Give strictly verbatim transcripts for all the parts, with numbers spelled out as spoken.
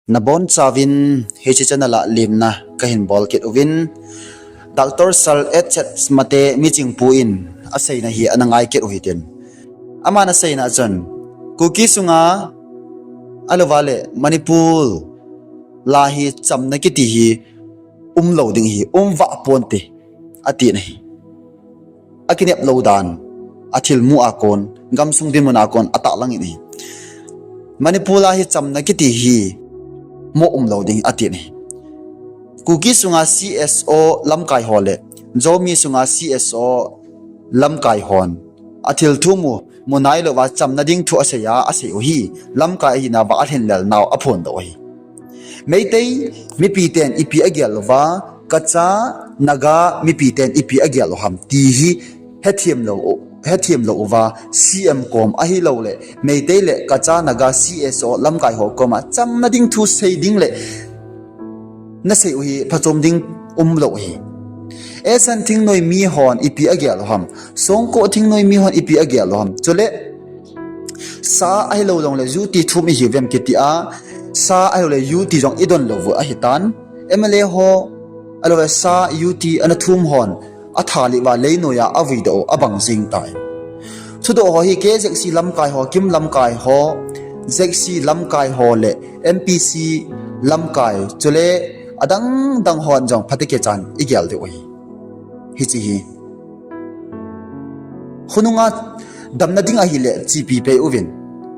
Nabonchauvin hiche channel a lemna kahin bol kit uvin, Doctor Sir H H Mate michingpu in aseina hi ana ngai kit u hitin. Aman aseina chun, Kuki sunga ahilouleh Manipur la hi chamna kiti hi umlou ding ahi, umvah ponte, atin ahi. Akinep lou dan, athilmu a kon, gamsung dinmun a kon atahlang in ahi. Manipur la hi chamna kiti hi mo umlou ding, atin ahi. Kuki sunga C S O lamkai ho le Zomi sunga C S O lamkai hon athil thum u mu nailouva chamna ding thu asei a, asei u hi lamkai ahina uva alhinlel nau aphondoh u ahi. Meitei mipiten ipi agel uva, Kacha, Naga mipiten ipi agel u ham ti hi hethem lou, hethem lou uva, C M kom ahilouleh Meitei le Kacha, Naga, C S O lamkai ho koma chamna ding thu sei ding le nasei u hi phachom ding umlou ahi. Esan thingnoi mi hon ipi agel u ham, Songko thingnoi mi hon ipi agel u ham, chule sa ahilou jongle U T thum ihiuvem kiti a, sa ahilouleh U T jong idon lou u ahitan. M L A ho ahilouleh sa U T ana thum hon atha lih uva leinoiya avuidoh u abang jing tai. Thudoh ho hi K Z C lamkai ho, KIM lamkai ho, Z C lamkai ho le M P C lamkai, chule adang dang hon jong phatecha chan igel diu ahi. Hiche hi khonunga damna ding ahile chepi pei uvin.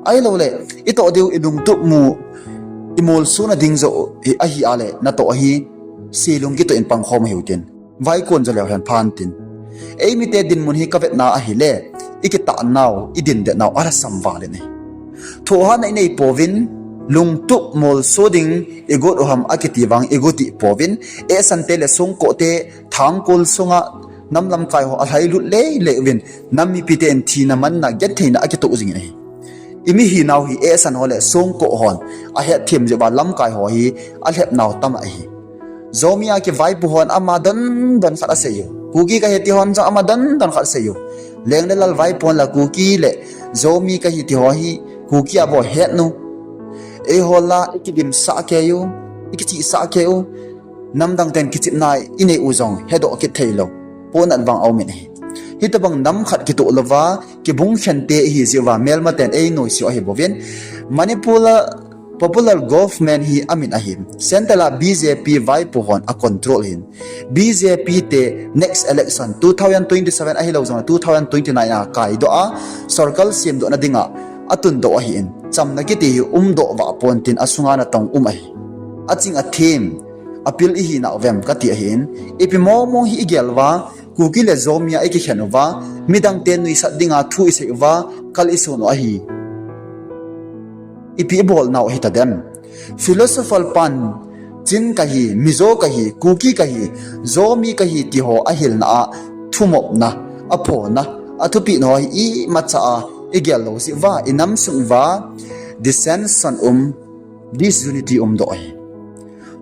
Ahilouleh itoh diu, ilungtup mu, imolsona ding joh ahi a le natoh ahi, selung kitoh in pangkhom ahiu tin. Vaikon jo leu hen phan tin. Eimite dinmun hi kavetna ahile, ikitah nau, idindet nau alhasam val in ahi. Thohhatna inei pouvin, lungtup molso ding igot u ham akiti vang igot pouvin, Esante le Songkote Thangkol sunga nam lamkai ho alhailut leilei uvin, nam mipite in thina manna gentheina akitoh jingin ahi. Imihinau hi Esan ho le Songko hon ahetthem jeh uva lamkai ho hi alhepnau tam ahi. Zomi a kivaipo hon ama dondon khat asei u. Kuki kahi ti hon jong ama dondon khat asei u. Leng le lal vaipo hon la Kuki le Zomi kahi ti ho hi Kuki a bou hetnu. Eiho la ikidimsah kei u, ikichihsah kei u. Namdang ten kichepna inei u jong hedoh kit theilou, pohnat vang aumin ahi. Hitobang nam khat kitoh louva kibungkhen te ihi jeh uva melmaten einoise u ahibouvin, Manipur a popular government hi amin ahin, central a B J P vaipo hon acontrol ahin, B J P te next election two thousand twenty-seven ahilou jongle two thousand twenty-nine a kaidoh a, sorkar semdohna dinga atundoh ahin, chamna kiti hi umdoh vah pontin asunga natong um ahi. Aching athem, apil ihinau vem kati ahin, ipi mongmong hi igel uva, Kuki le Zomi a ikikhen uva, midangte nuisat dinga thu isei uva, kal isun u ahi. Ipi ibolnau ahitadem? Philosopher pan, Chin kahi, Mizo kahi, Kuki kahi, Zomi kahi tiho ahilna a thumopna, aphona, athupehna ho hi imacha a igel lou jeh uva, inam sung uva dissension um, disunity umdoh ahi.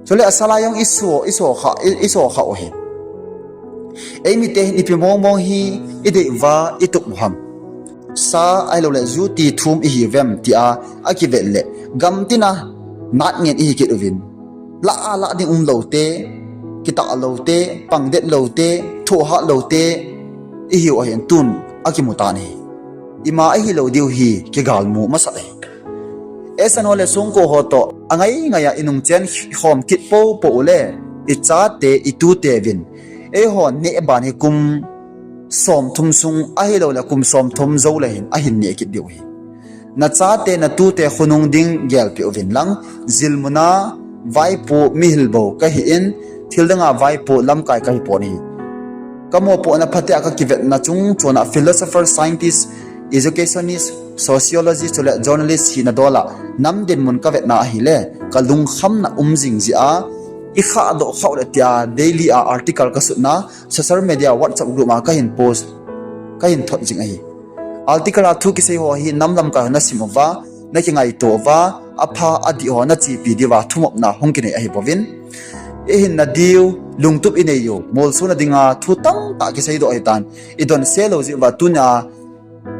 Chule asalai jong iso, iso kha, i, iso kha u ahi. Eimite hin ipi mongmong hi idei uva itup u ham? Sa ahilouleh U T thum ihiuvem tia akivet le, gamtina natngen ihi kit uvin, lah a lah ding umlou te, kitah lou te, pangdet lou te, thohhat lou te ihiu ahin, tun akimutan ahi. Ima ahilou diu hi kigalmu masat ahi. Esan ho le Songko ho toh angai ngai a inungchen khom kit poupou ule, ichate, ituteuvin, eiho neh ban hi kum somthum sung ahiloule kum somthum joule hin ahin neh kit diu ahi. Nachate, natute khonung ding gelpeh uvin lang, jilmuna vaipo mihil bou kahin, thildanga vaipo lamkai kahipon ahi. Kamopohna phatea kakivetna chungchona philosopher, scientist, educationist, sociologist chule journalist hina dola nam dinmun kavetna ahile, kalungkhamna um jing jeh a, ikhahdoh khah le tia daily a article kasutna, social media WhatsApp group a kahin post, kahin thot jing ahi. Article a thu kisei ho hi nam lamkai ho nasim uva, nakingaito uva, apha adih ho nachepi diuva thumopna hung kinei ahibouvin, ihinna diu, lungtup inei u, molsona dinga thu tamtah kiseidoh ahitan, idonse lou jeh uva tunia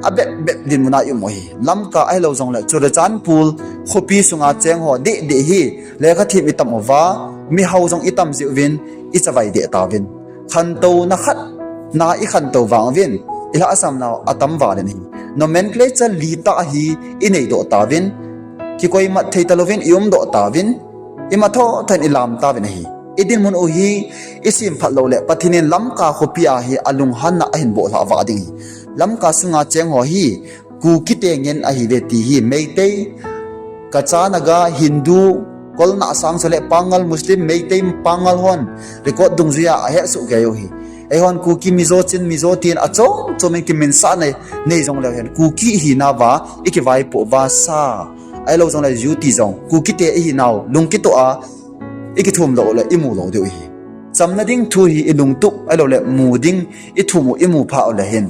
abep bep dinmun a i um u ahi. Lamka ahilou jongle Churachandpur khopi sunga cheng ho deh deh hi lekha them i tam uva, mihao jong i tam jeh uvin i chavai deh tauvin. Khantouna khat na i khantou vang uvin, i lhahsamnau atam val in ahi. Nomenclature li tah hi i neidoh tauvin, kikoimat thei talouvin i umdoh tauvin, imathoh tah in i lam tauvin ahi. I dinmun u hi i semphat lou le Pathen in Lamka khopi a hi alunghanna ahin boh lhah vah ding ahi. Lamka sunga cheng ho hi Kukite ngen ahiuve ti hi Meitei, Kacha, Naga, Hindu, Kol, Nahsang, chule Pangal, Muslim, Meitei, Pangal hon record dungjuia ahet soh kei u ahi. Eihon Kuki, Mizo, Chin, Mizo tin achom chom in kiminsahna nei jongleu hen, Kuki i hinauva i kivaipoh uva sa, ahilou jongle ju ti jong Kukite i hinau lungkitoh a i kithum lou le i mu lou diu ahi. Chamna ding thu hi i lungtup ahiloule mu ding i thum u i mu phah u le hin,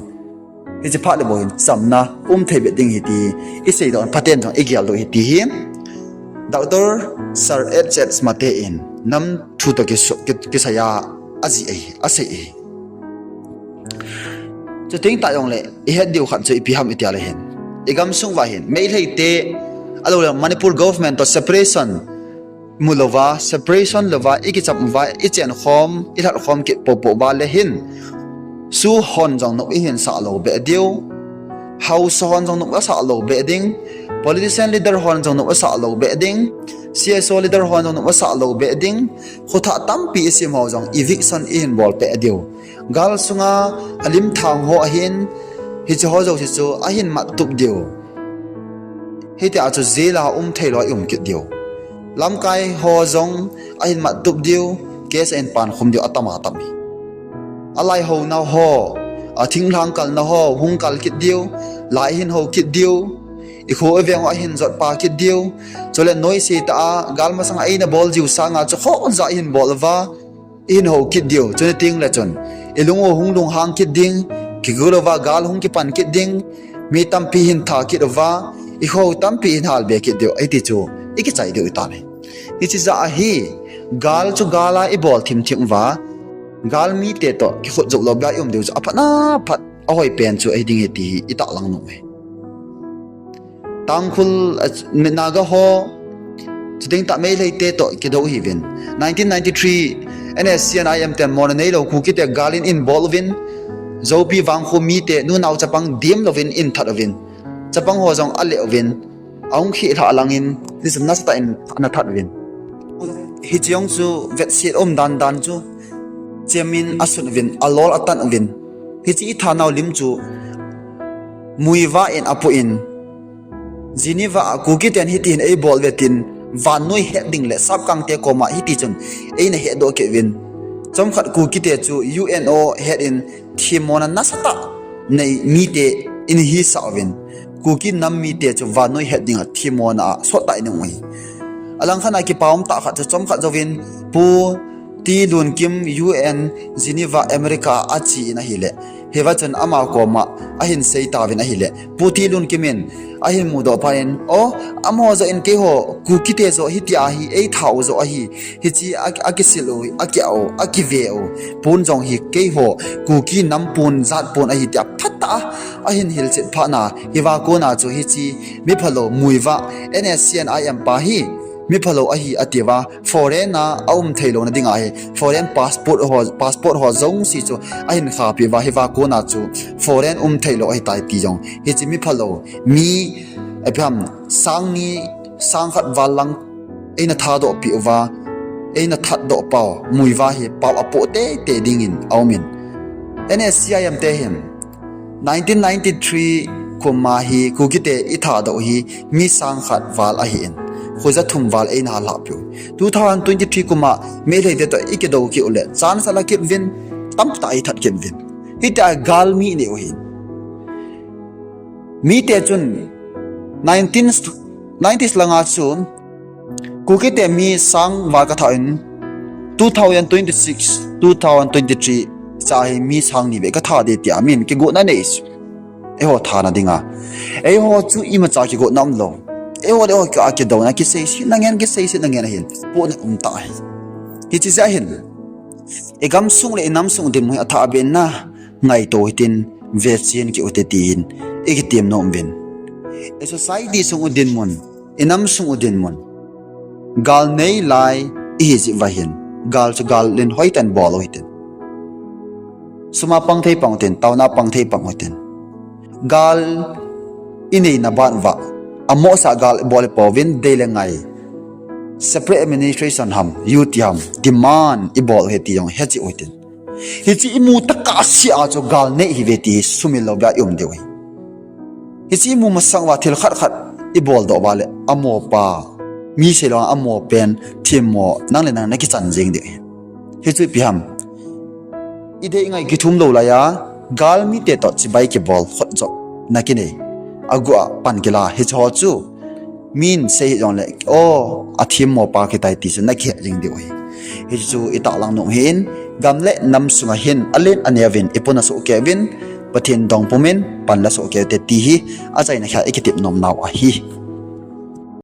hiche phat le bou hin chamna um thei beh ding ahi ti i seidoh, phaten jong i geldoh ahi ti hi Doctor Sir H H Mate in nam thu toh kisu-, ki-, kisai a ajih ahi, asei ahi. Chuteng tah jongle i het diu khat chu ipi ham itia le hin, i gamsung uva hin Meitei te, ahiloule Manipur government toh separation mu louva, separation louva i kicham uva, i chenkhom, i lhatkhom kit popo uva le hin, SoO hon jong nop i hin sah lou beh diu, haosa hon jong nop asah lou beh ding, politician leader hon jong nop asah lou beh ding, C S O leader hon jong nop asah lou beh ding, khothah tampi i sem ho jong eviction i hin bol peh diu. Gal sunga alim thang ho ahin, hiche ho jouse chu ahin mat tup diu. Hitia chu jail a um thei lou a i um kit diu. Lamkai ho jong ahin mat tup diu, case ahin pankhum diu, atam atam hi. Alai houna ho, athinglhang kalna ho hung kal kit diu, lai hin hou kit diu, i kho i veng u ahin jotpa kit diu. Chule noise tah a gal masanga eina bol jiu sanga chu khonjah i hin bol uva, i hin hou kit diu. Chuteng le chun i lung u hung lunghang kit ding, kigel uva gal hung kipan kit ding, mi tampi hin tha kit uva, i kho tampi hin halbe kit diu, hiti chu i kichai diu ahitai. Hiche jeh ahi, gal chu gal a i bol thim thim uva, galmite toh kikhut jou lou beh a i um diu chu aphatna phat, ahoipen chu ahi ding ahi ti hi i tahlang nom e. Tangkhul, eh, Naga ho, chuteng tah Meitei te toh kidou ahiuvin. Nineteen ninety-three, N S C N I M ten mona neilou Kukite gal in ahin bol uvin, Joupi Vangkho mite nunao chapang dem louvin ahin that uvin, chapang ho jong ale uvin, ahung khih lhah langin, hichun nasatah in ana that uvin. Hiche jong chu vetset um dan dan chu, chemin asun uvin, alol atan uvin. Hiche i thanau lim chu Muivah in apoh in, Geneva a Kukiten hitin eibol uve tin, vannoi het ding le sapkangte koma hitichun eina hetdoh kit uvin. Chomkhat Kukite chu U N O het in themmona nasatah nei mite in hisah uvin, Kuki nam mite chu vannoi het dinga themmona a sottah in um u ahi. Alangkhat a kipa umtah khat chu chomkhat jouvin Pu T. Lunkim U N Geneva America a ache in ahile, hiva chun ama koma ahin seitauvin ahile, Pu T. Lunkim in ahin mudoh phat in, o, amaho joh in keiho Kukite joh hitia hi eithat u joh ahi, hiche a, akisil u, akiah u, akive u pon jong hi keiho Kuki nam pon jat pon ahi tia phatah a ahin hilchet phatna, hiva kona chu hiche miphalou Muivah N S C N I M pa hi miphalou ahi atiuva, foreign a aum theilouna dinga hi foreign passport ho, passport ho jouse chu ahin khahpeh uva, hiva kona chu foreign um theilou ahitai ti jong hiche miphalou mi, ipi ham, sangni, sangkhat val lang eina thadohpeh uva, eina thatdoh pau Muivah hi pao apoh teitei dingin aumin, N S C I M te hin nineteen ninety-three kum a hi Kukite ithadoh hi mi sangkhat val ahin, khoja thum val eina halhahpeh u. Two thousand twenty-three kum a Meiteite toh ikidou kit u le chance ala kit uvin, tamtah ithat kit uvin. Hitia galmi inei u ahin. Mite chun nineteen nineties langa chun Kukite mi sang val kathat in, two thousand twenty-six, two thousand twenty-three cha hi mi sang ni beh kathat ding tia min kigotna nei chu, eiho thana dinga. Eiho chu imacha kigotna umlou. Eiho le eiho kidouna kiseisetna ngen, kiseisetna ngen ahin, pohna umtah ahi. Hiche jeh ahin, igamsung le inamsung dinmun athah beh in na ngaito hitin, vechen kit ute tin ikitem nom uvin. I society sung u dinmun, i nam sung u dinmun, gal nei lai ihi jeh uva hin, gal chu gal in hoitah in bol u hitin. Sum a pang thei pang utin, taona pang thei pang utin. Gal inei na ban uva, amosa gal ibol ipouvin, dei le ngai, separate administration ham, U T ham, demand ibol u hi ti jong hecheh u hitin. Hiche imu tah a seh a chu gal nei ihiuve ti hi sumil lou bia i um diu ahi. Hiche imu masang uva thil khat khat ibol doh uva leh, amo pa, mi seilou amo pen, themmo, nang le nang nakichan jeng diu ahi. Hichu ipi ham, idei ngai kithum lou laiya, galmite toh chibai kibol khut joh nakinei, aguh a pan kila, hiche ho chu min sei hih jongleh, o, athemmo pa kitai ti chu nakihet jeng diu ahi. Hichu itahlang nom hin, gam le nam sunga hin alen aneuvin ipuna sohkei uvin, Pathen dong pumin pan la sohkei ute ti hi achaina khel a ikitep nomnau ahi.